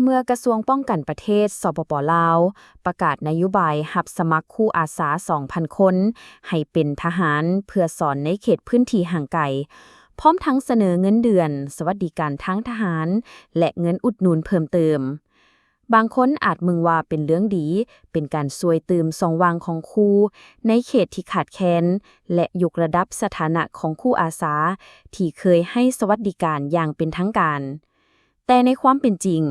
ເມື່ອກະຊວງປ້ອງກັນປະເທດ ສປປ ລາວ ປະກາດນະໂຍບາຍຮັບສະໝັກຄູອາສາ ສອງພັນຄົນ ໃຫ້ເປັນທະຫານເພື່ອສອນໃນເຂດພື້ນທີ່ຫ່າງໄກ, ພ້ອມທັງສະເໜີເງິນເດືອນ, ສະຫວັດດີການທາງທະຫານ ແລະ ເງິນອຸດໜູນເພີ່ມເຕີມ. ບາງຄົນອາດເບິ່ງວ່າເປັນເລື່ອງດີ, ເປັນການຊ່ວຍຕື່ມຊ່ອງວ່າງຂອງຄູໃນເຂດທີ່ຂາດແຄນ ແລະ ຍົກລະດັບສະຖານະຂອງຄູອາສາທີ່ເຄີຍໃຫ້ສະຫວັດດີການຢ່າງເປັນທາງການ. ແຕ່ໃນຄວາມເປັນຈິງ,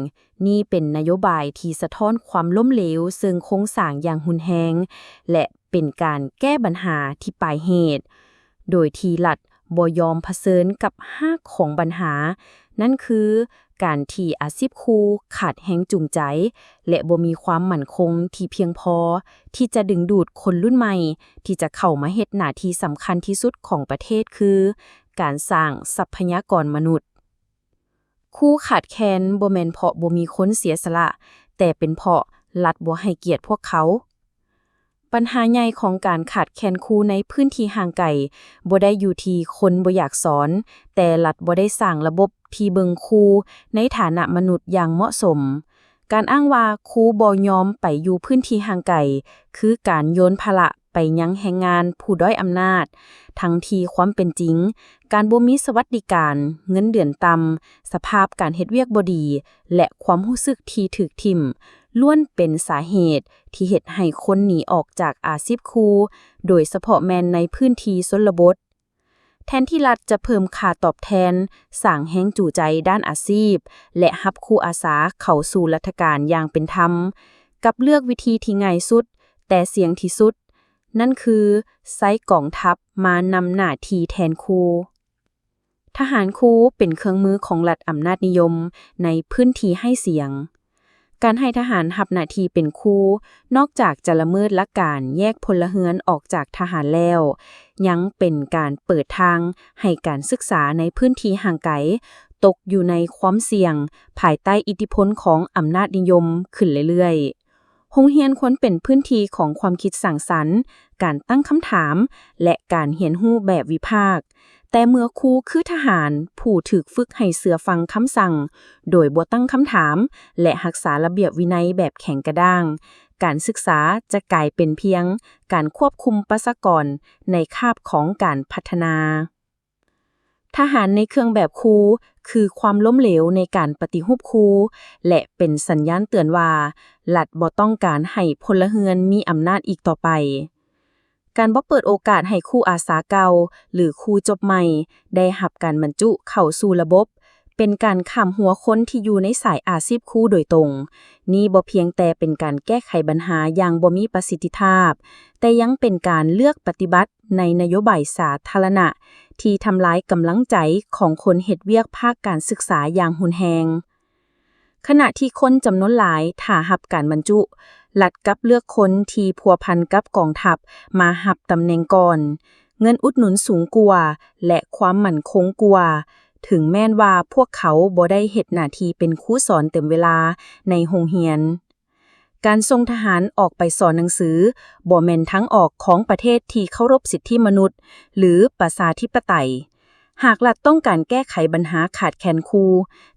ນີ້ເປັນນະໂຍບາຍທີ່ສະທ້ອນຄວາມລົ້ມເຫຼວເຊິ່ງໂຄງສ້າງຢ່າງຮຸນແຮງ ແລະ ເປັນການແກ້ບັນຫາທີ່ປາຍເຫດ, ໂດຍທີ່ລັດບໍ່ຍອມຜະເຊີນກັບຮາກຂອງບັນຫາ, ນັ້ນຄືການທີ່ອາຊີບຄູຂາດແຮງຈູງໃຈ ແລະ ບໍ່ມີຄວາມໝັ້ນຄົງທີ່ພຽງພໍທີ່ຈະດຶງດູດຄົນລຸ້ນໃໝ່ທີ່ຈະເຂົ້າມາເຮັດໜ້າທີ່ສຳຄັນທີ່ສຸດຂອງປະເທດ ຄືການສ້າງຊັບພະຍາກອນມະນຸດ. ຄູຂາດແຄນບໍ່ແມ່ນເພາະບໍ່ມີຄົນເສຍສະຫຼະ, ແຕ່ເປັນເພາະລັດບໍ່ໃຫ້ກຽດພວກເຂົາ. ບັນຫາໃຫຍ່ຂອງການຂາດແຄນຄູໃນພື້ນທີ່ຫ່າງໄກບໍ່ໄດ້ຢູ່ທີ່ຄົນບໍ່ຢາກສອນ, ແຕ່ລັດບໍ່ໄດ້ສ້າງລະບົບທີ່ເບິ່ງຄູໃນຖານະມະນຸດຢ່າງເໝາະສົມ. ການອ້າງວ່າຄູບໍ່ຍອມໄປຢູ່ພື້ນທີ່ຫ່າງໄກ ຄືການໂຍນພາລະ ໄປຍັງແຮງງານຜູ້ດ້ອຍອຳນາດ, ທັງທີ່ຄວາມເປັນຈິງ, ການບໍ່ມີສະຫວັດດີການ, ເງິນເດືອນຕ່ຳ, ສະພາບການເຮັດວຽກບໍ່ດີ ແລະ ຄວາມຮູ້ສຶກທີ່ຖືກຖິ້ມ ລ້ວນເປັນສາເຫດທີ່ເຮັດໃຫ້ຄົນໜີອອກຈາກອາຊີບຄູ, ໂດຍສະເພາະແມ່ນໃນພື້ນທີ່ຊົນນະບົດ. ແທນທີ່ລັດຈະເພີ່ມຄ່າຕອບແທນ, ສ້າງແຮງຈູງໃຈດ້ານອາຊີບ ແລະ ຮັບຄູອາສາເຂົ້າສູ່ລັດຖະການຢ່າງເປັນທຳ, ກັບເລືອກວິທີທີ່ງ່າຍສຸດ ແຕ່ສ່ຽງທີ່ສຸດ, ນັ້ນຄືໃຊ້ກອງທັບມານຳໜ້າທີ່ແທນຄູ. ທະຫານຄູເປັນເຄື່ອງມືຂອງລັດອຳນາດນິຍົມໃນພື້ນທີ່ໃຫ້ສຽງ. ການໃຫ້ທະຫານຮັບໜ້າທີ່ເປັນຄູ, ນອກຈາກຈະລະເມີດຫຼັກການແຍກພົນລະເຮືອນອອກຈາກທະຫານແລ້ວ, ຍັງເປັນການເປີດທາງໃຫ້ການສຶກສາໃນພື້ນທີ່ຫ່າງໄກຕົກຢູ່ໃນຄວາມສ່ຽງ ພາຍໃຕ້ອິດທິພົນຂອງອຳນາດນິຍົມຂຶ້ນເລື້ອຍໆ. ໂຮງຮຽນຄວນເປັນພື້ນທີ່ຂອງຄວາມຄິດສ້າງສັນ, ການຕັ້ງຄຳຖາມ ແລະ ການຮຽນຮູ້ແບບວິພາກ. ແຕ່ເມື່ອຄູຄືທະຫານຜູ້ຖືກຝຶກໃຫ້ເຊື່ອຟັງຄຳສັ່ງໂດຍບໍ່ຕັ້ງຄຳຖາມ ແລະ ຮັກສາລະບຽບວິໄນແບບແຂງກະດ້າງ, ການສຶກສາຈະກາຍເປັນພຽງການຄວບຄຸມປະຊາກອນໃນຄາບຂອງການພັດທະນາ. ທະຫານໃນເຄື່ອງແບບຄູຄືຄວາມລົ້ມເຫຼວໃນການປະຕິຮູບຄູ ແລະ ເປັນສັນຍານເຕືອນວ່າລັດບໍ່ຕ້ອງການໃຫ້ພົນລະເຮືອນມີອຳນາດອີກຕໍ່ໄປ. ການບໍ່ເປີດໂອກາດໃຫ້ຄູອາສາເກົ່າ ຫຼື ຄູຈົບໃໝ່ໄດ້ຮັບການບັນຈຸເຂົ້າສູ່ລະບົບ ເປັນການຂ້າມຫົວຄົນທີ່ຢູ່ໃນສາຍອາຊີບຄູໂດຍຕົງ. ນີ້ບໍ່ພຽງແຕ່ເປັນການແກ້ໄຂບັນຫາຢ່າງບໍ່ມີປະສິດທິພາບ, ແຕ່ຍັງເປັນການເລືອກປະຕິບັດໃນນະໂຍບາຍສາທາລະນະທີ່ທຳລາຍກຳລັງໃຈຂອງຄົນເຮັດວຽກພາກການສຶກສາຢ່າງຮຸນແຮງ. ຂະນະທີ່ຄົນຈຳນວນຫຼາຍຖ້າຮັບການບັນຈຸ, ລັດກັບເລືອກຄົນທີ່ພົວພັນກັບກອງທັບມາຮັບຕຳແໜ່ງກ່ອນ, ເງິນອຸດໜູນສູງກວ່າ ແລະ ຄວາມໝັ້ນຄົງກວ່າ, ເຖິງແມ່ນວ່າພວກເຂົາບໍ່ໄດ້ເຮັດໜ້າທີ່ເປັນຄູສອນເຕັມເວລາໃນໂຮງຮຽນ. ການສົ່ງທະຫານອອກໄປສອນໜັງສືບໍ່ແມ່ນທາງອອກຂອງປະເທດທີ່ເຄົາລົບສິດທິມະນຸດ ຫຼື ປະຊາທິປະໄຕ. ຫາກລັດຕ້ອງການແກ້ໄຂບັນຫາຂາດແຄນຄູ,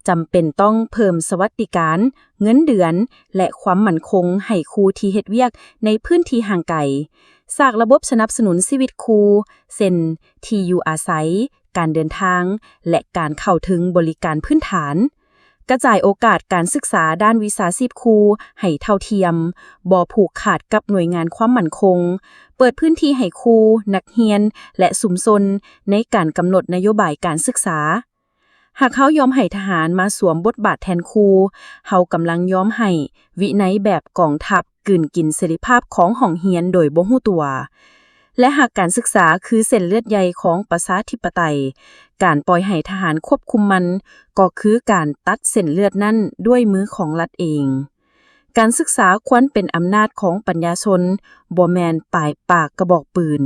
ຈຳເປັນຕ້ອງເພີ່ມສະຫວັດດີການ, ເງິນເດືອນ ແລະ ຄວາມໝັ້ນຄົງໃຫ້ຄູທີ່ເຮັດວຽກໃນພື້ນທີ່ຫ່າງໄກ, ສ້າງລະບົບສະໜັບສະໜູນຊີວິດຄູ ເຊັ່ນ ທີ່ຢູ່ອາໄສ, ການເດີນທາງ ແລະ ການເຂົ້າເຖິງບໍລິການພື້ນຖານ. ກະຈາຍໂອກາດການສຶກສາດ້ານວິຊາຊີບຄູໃຫ້ເທົ່າທຽມ, ບໍ່ຜູກຂາດກັບໜ່ວຍງານຄວາມໝັ້ນຄົງ, ເປີດພື້ນທີ່ໃຫ້ຄູ, ນັກຮຽນ ແລະ ຊຸມຊົນໃນການກຳນົດນະໂຍບາຍການສຶກສາ. ຫາກເຮົາຍອມໃຫ້ທະຫານມາສວມບົດບາດແທນຄູ, ເຮົາກຳລັງຍອມໃຫ້ວິໄນແບບກອງທັບ ກືນກິນເສລີພາບຂອງຫ້ອງຮຽນໂດຍບໍ່ຮູ້ຕົວ. ແລະ ຫາກການສຶກສາຄືເສັ້ນເລືອດໃຫຍ່ຂອງປະຊາທິປະໄຕ, ການປ່ອຍໃຫ້ທະຫານຄວບຄຸມມັນ ກໍຄືການຕັດເສັ້ນເລືອດນັ້ນດ້ວຍມືຂອງລັດເອງ. ການສຶກສາຄວນເປັນອຳນາດຂອງປັນຍາຊົນ, ບໍ່ແມ່ນປາຍປາກກະບອກປືນ.